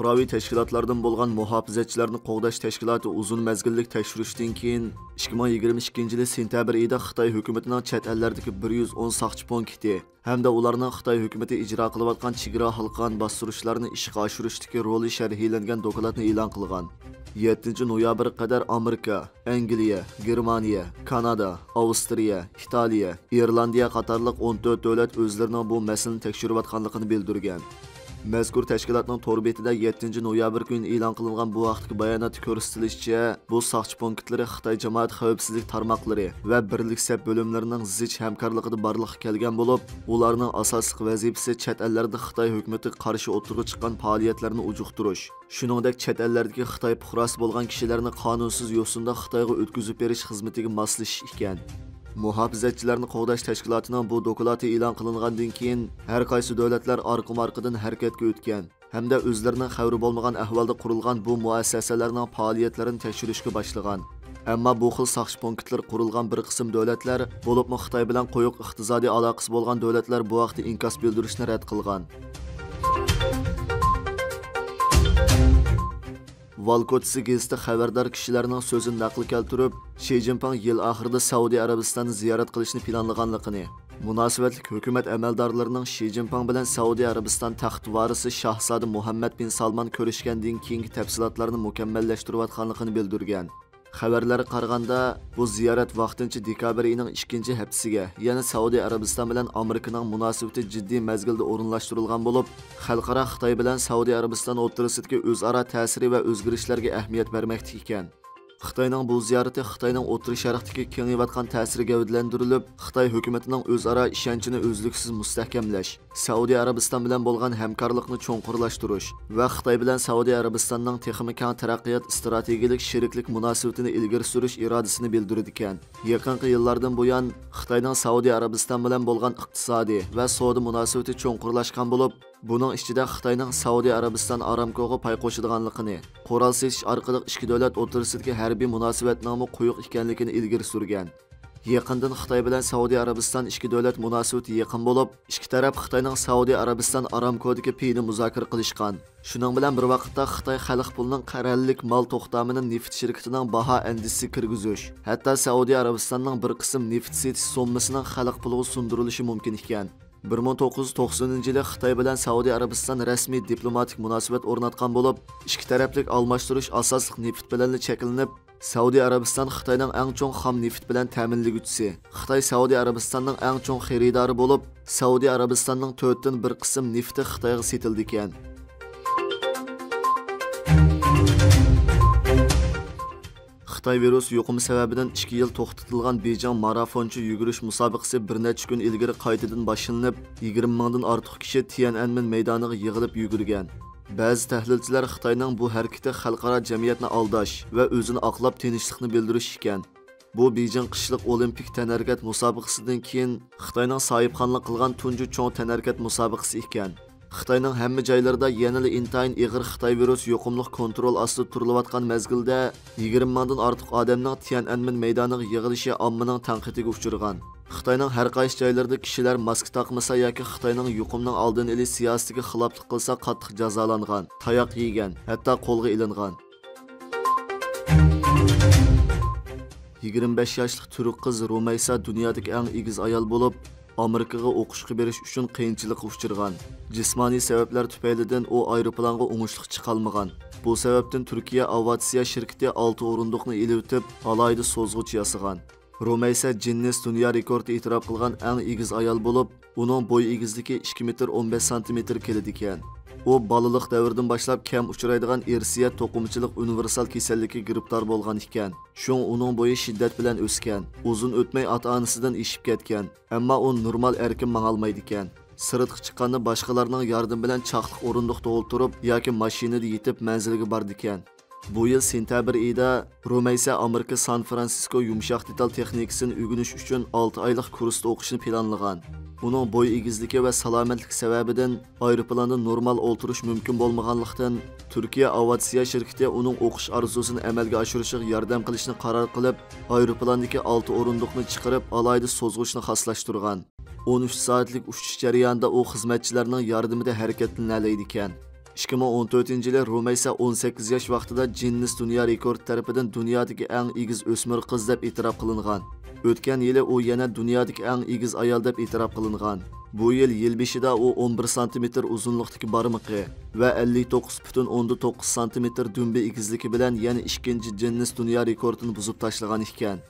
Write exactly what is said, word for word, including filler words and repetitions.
پۇقراۋى تەشكىلاتلاردىن بولغان مۇھاپىزەتچىلەرنى قوغداش تەشكىلاتى ئۇزۇن مەزگىللىك تەكشۈرۈشتىن كېيىن، ئىككى مىڭ يىگىرمە ئىككىنچى يىلى سېنتەبىر ئېيىدا خىتاي ھۆكۈمىتىنىڭ چەت ئەللەردىكى بىر يۈز ئون ساقچى پونكىتى ھەمدە ئۇلارنىڭ خىتاي ھۆكۈمىتى ئىجرا قىلىۋاتقان چېگرا ھالقىغان باستۇرۇشلارنى ئىشقا ئاشۇرۇشتىكى رولى شەرھلەنگەن دوكلاتنى ئېلان قىلغان. يەتتىنچى نويابىرغا قەدەر ئامېرىكا، ئەنگلىيە، گېرمانىيە، كانادا، ئاۋسترىيە، ئىتالىيە، ئىرلاندىيە قاتارلىق ئون تۆت دۆلەت ئۆزلىرىنىڭ بۇ مەسىلىنى تەكشۈرۈۋاتقانلىقىنى بىلدۈرگەن. مەزكۇر تەشكىلاتنىڭ تور بېتىدە يەتتىنچى نويابىر كۈنى ئېلان قىلىنغان بۇ ھەقتىكى باياناتتا كۆرسىتىلىشىچە، بۇ ساقچى پونكىتلىرى خىتاي جامائەت خەۋپسىزلىك تارماقلىرى ۋە بىرلىك سەپ بۆلۈملىرىنىڭ زىچ ھەمكارلىقىدا بارلىققا كەلگەن بولۇپ، ئۇلارنىڭ ئاساسلىق ۋەزىپىسى چەت ئەللەردە خىتاي ھۆكۈمىتىگە قارشى ئوتتۇرىغا چىققان پائالىيەتلەرنى ئۇجۇقتۇرۇش، شۇنىڭدەك چەت ئەللەردىكى خىتاي پۇقراسى بولغان كىشىلەرنى قانۇنسىز يوسۇندا خىتايغا ئۆتكۈزۈپ بېرىش خىزمىتىگە ماسلىشىش ئىكەن. مۇھاپىزەتچىلەرنى قوغداش تەشكىلاتىنىڭ بۇ دوكلاتى ئېلان قىلىنغاندىن كېيىن، ھەر قايسى دۆلەتلەر ئارقىمۇ ئارقىدىن ھەرىكەتكە ئۆتكەن ھەمدە ئۆزلىرىنىڭ خەۋىرى بولمىغان ئەھۋالدا قۇرۇلغان بۇ مۇئەسسەسەلەرنىڭ پائالىيەتلىرىنى تەكشۈرۈشكە باشلىغان. ئەمما بۇ خىل ساقچى پونكىتلىرى قۇرۇلغان بىر قىسىم دۆلەتلەر، بولۇپمۇ خىتاي بىلەن قويۇق ئىقتىسادىي ئالاقىسى بولغان دۆلەتلەر بۇ ھەقتە ئىنكاس بىلدۈرۈشنى رەت قىلغان. ۋال كوچىسى گېزىتى خەۋەردار كىشىلەرنىڭ سۆزىنى نەقىل كەلتۈرۈپ، شى جىنپىڭ يىل ئاخىرىدا سەئۇدى ئەرەبىستاننى زىيارەت قىلىشنى پىلانلىغانلىقىنى، مۇناسىۋەتلىك ھۆكۈمەت ئەمەلدارلىرىنىڭ شى جىنپىڭ بىلەن سەئۇدى ئەرەبىستان تەخت ۋارىسى شاھزادە مۇھەممەد بىن سالمان كۆرۈشكەندىن كېيىنكى تەپسىلاتلارنى مۇكەممەللەشتۈرۈۋاتقانلىقىنى بىلدۈرگەن. خەۋەرلەرگە قارىغاندا، بۇ زىيارەت ۋاقتىنچە دېكابىر ئېيىنىڭ ئىككىنچى ھەپتىسىگە، يەنى سەئۇدى ئەرەبىستان بىلەن ئامېرىكىنىڭ مۇناسىۋىتى جىددىي مەزگىلدە ئورۇنلاشتۇرۇلغان بولۇپ، خەلقئارا خىتاي بىلەن سەئۇدى ئەرەبىستان ئوتتۇرىسىدىكى ئۆزئارا تەسىرى ۋە ئۆزگىرىشلەرگە ئەھمىيەت بەرمەكتە ئىكەن. خىتاينىڭ بۇ زىيارىتى خىتاينىڭ ئوتتۇرا شەرقتىكى كېڭىيىۋاتقان تەسىرى گەۋدىلەندۈرۈلۈپ، خىتاي ھۆكۈمىتىنىڭ ئۆزئارا ئىشەنچىنى ئۈزلۈكسىز مۇستەھكەملەش، سەئۇدى ئەرەبىستان بىلەن بولغان ھەمكارلىقنى چوڭقۇرلاشتۇرۇش ۋە خىتاي بىلەن سەئۇدى ئەرەبىستاننىڭ تېخىمۇ كەڭ تەرەققىيات ئىستراتېگىيەلىك شېرىكلىك مۇناسىۋىتىنى ئىلگىرى سۈرۈش ئىرادىسىنى بىلدۈرىدىكەن. يېقىنقى يىللاردىن بۇيان، خىتاينىڭ سەئۇدى ئەرەبىستان بىلەن بولغان ئىقتىسادىي ۋە سودا مۇناسىۋىتى چوڭقۇرلاشقان بولۇپ، بۇنىڭ ئىچىدە خىتاينىڭ سەئۇدى ئەرەبىستان ئارامكوغا پاي قوشىدىغانلىقىنى، قورال سېتىش ئارقىلىق ئىككى دۆلەت ئوتتۇرىسىدىكى ھەربىي مۇناسىۋەتنىڭمۇ قويۇق ئىكەنلىكىنى ئىلگىرى سۈرگەن. يېقىندىن خىتاي بىلەن سەئۇدى ئەرەبىستان ئىككى دۆلەت مۇناسىۋىتى يېقىن بولۇپ، ئىككى تەرەپ خىتاينىڭ سەئۇدى ئەرەبىستان ئارامكودىكى پېيىنى مۇزاكىرە قىلىشقان. شۇنىڭ بىلەن بىر ۋاقىتتا، خىتاي خەلق پۇلىنىڭ قەرەللىك مال توختامىنى نېفىت شىركىتىنىڭ باھا ئەندىزىسىگە كىرگۈزۈش، ھەتتا سەئۇدى ئەرەبىستاننىڭ بىر قىسىم نېفىت سېتىش سوممىسىنىڭ خەلق پۇلىغا سۇندۇرۇلۇشى مۇمكىن ئىكەن. بىر مىڭ توققۇز يۈز توقسىنىنچى يىلى خىتاي بىلەن سەئۇدى ئەرەبىستان رەسمىي دىپلوماتىك مۇناسىۋەت ئورناتقان بولۇپ، ئىككى تەرەپلىك ئالماشتۇرۇش ئاساسلىق نېفىت بىلەنلا چەكلىنىپ، سەئۇدى ئەرەبىستان خىتاينىڭ ئەڭ چوڭ خام نېفىت بىلەن تەمىنلىگۈچىسى. خىتاي سەئۇدى ئەرەبىستاننىڭ ئەڭ چوڭ خېرىدارى بولۇپ، سەئۇدى ئەرەبىستاننىڭ تۆتتىن بىر قىسىم نېفىتى خىتايغا سېتىلىدىكەن. خىتاي ۋىرۇس يۇقۇمى سەۋەبىدىن ئىككى يىل توختىتىلغان بېيجىڭ مارافونچە يۈگۈرۈش مۇسابىقىسى بىر نەچچە كۈن ئىلگىرى قايتىدىن باشلىنىپ، يىگىرمە مىڭدىن ئارتۇق كىشى تيەنئەنمېن مەيدانىغا يىغىلىپ يۈگۈرگەن. بەزى تەھلىلچىلەر خىتاينىڭ بۇ ھەرىكىتى خەلقئارا جەمئىيەتنى ئالداش ۋە ئۆزىنى ئاقلاپ تىنچلىقنى بىلدۈرۈش ئىكەن. بۇ بېيجىڭ قىشلىق ئولىمپىك تەنھەرىكەت مۇسابىقىسىدىن كېيىن خىتاينىڭ ساھىبخانلىق قىلغان تۇنجى چوڭ تەنھەرىكەت مۇسابىقىسى ئىكەن. خىتاينىڭ ھەممە جايلىرىدا يەنىلا ئىنتايىن ئېغىر خىتاي ۋىرۇس يۇقۇملۇق كونترول ئاستىدا تۇرۇلۇۋاتقان مەزگىلدە، يىگىرمە مىڭدىن ئارتۇق ئادەمنىڭ تيەنئەنمېن مەيدانىغا يىغىلىشى ئاممىنىڭ تەنقىدىگە ئۇچرىغان. خىتاينىڭ ھەر قايسى جايلىرىدا كىشىلەر ماسكا تاقمىسا ياكى خىتاينىڭ يۇقۇمنىڭ ئالدىنى ئېلىش سىياسىتىگە خىلاپلىق قىلسا قاتتىق جازالانغان، تاياق يېگەن، ھەتتا قولغا ئېلىنغان. يىگىرمە بەش ياشلىق تۈرك قىز رۇمەيسا دۇنيادىكى ئەڭ ئېگىز ئايال بولۇپ، ئامېرىكىغا ئوقۇشقا بېرىش ئۈچۈن قىيىنچىلىققا ئۇچرىغان. جىسمانىي سەۋەبلەر تۈپەيلىدىن ئۇ ئايروپىلانغا ئوڭۇشلۇق چىقالمىغان. بۇ سەۋەبتىن تۈركىيە ئاۋىئاتسىيە شىركىتى ئالتە ئورۇندۇقنى ئېلىۋېتىپ، ئالاھىدە سوزغۇچ ياسىغان. رۇمەيسە جىننېس دۇنيا رېكورتى ئېتىراپ قىلغان ئەڭ ئېگىز ئايال بولۇپ، ئۇنىڭ بوي ئېگىزلىكى ئىككى مېتىر ئون بەش سانتىمېتىر كېلىدىكەن. ئۇ بالىلىق دەۋرىدىن باشلاپ كەم ئۇچرايدىغان ئىرسىيەت توقۇمىچىلىق ئۇنىۋېرسال كېسەللىككە گىرىپتار بولغان ئىكەن. شۇڭا ئۇنىڭ بويى شىددەت بىلەن ئۆسكەن. ئۇزۇن ئۆتمەي ئاتا-ئانىسىدىن ئېشىپ كەتكەن. ئەمما ئۇ نورمال ئەركىن ماڭالمايدىكەن. سىرتقا چىققاندا باشقىلارنىڭ ياردىمى بىلەن چاقلىق ئورۇندۇقتا ئولتۇرۇپ ياكى ماشىنىدا يېتىپ مەنزىلىگە بارىدىكەن. بۇ يىل سېنتەبىر ئېيىدا رۇمەيسە ئامېرىكا سان فرانسىسكو يۇمشاق دېتال تېخنىكىسىنى ئۆگىنىش ئۈچۈن ئالتە ئايلىق كۇرستا ئوقۇشنى پىلانلىغان. ئۇنىڭ بوي ئېگىزلىكى ۋە سالامەتلىك سەۋەبىدىن ئايروپىلاندا نورمال ئولتۇرۇش مۇمكىن بولمىغانلىقتىن، تۈركىيە ئاۋىئاتسىيە شىركىتى ئۇنىڭ ئوقۇش ئارزۇسىنى ئەمەلگە ئاشۇرۇشىغا ياردەم قىلىشنى قارار قىلىپ، ئايروپىلاندىكى ئالتە ئورۇندۇقنى چىقىرىپ، ئالاھىدە سوزغۇچنى خاسلاشتۇرغان. ئون ئۈچ سائەتلىك ئۇچۇش جەريانىدا ئۇ خىزمەتچىلەرنىڭ ياردىمىدە ھەرىكەتلىنەلەيدىكەن. ئىككى مىڭ ئون تۆتىنچى يىلى رۇمەيسە ئون سەككىز ياش ۋاقتىدا جىننېس دۇنيا رېكورتى تەرىپىدىن دۇنيادىكى ئەڭ ئېگىز ئۆسمۈر قىز دەپ ئېتىراپ قىلىنغان. ئۆتكەن يىلى ئۇ يەنە دۇنيادىكى ئەڭ ئېگىز ئايال دەپ ئېتىراپ قىلىنغان. بۇ يىل يىل بېشىدا ئۇ ئون بىر سانتىمېتىر ئۇزۇنلۇقتىكى بارمىقى ۋە ئەللىك توققۇز پۈتۈن ئوندىن توققۇز سانتىمېتىر دۈمبە ئېگىزلىكى بىلەن يەنە ئىككىنچى جىننېس دۇنيا رېكورتىنى بۇزۇپ تاشلىغان ئىكەن.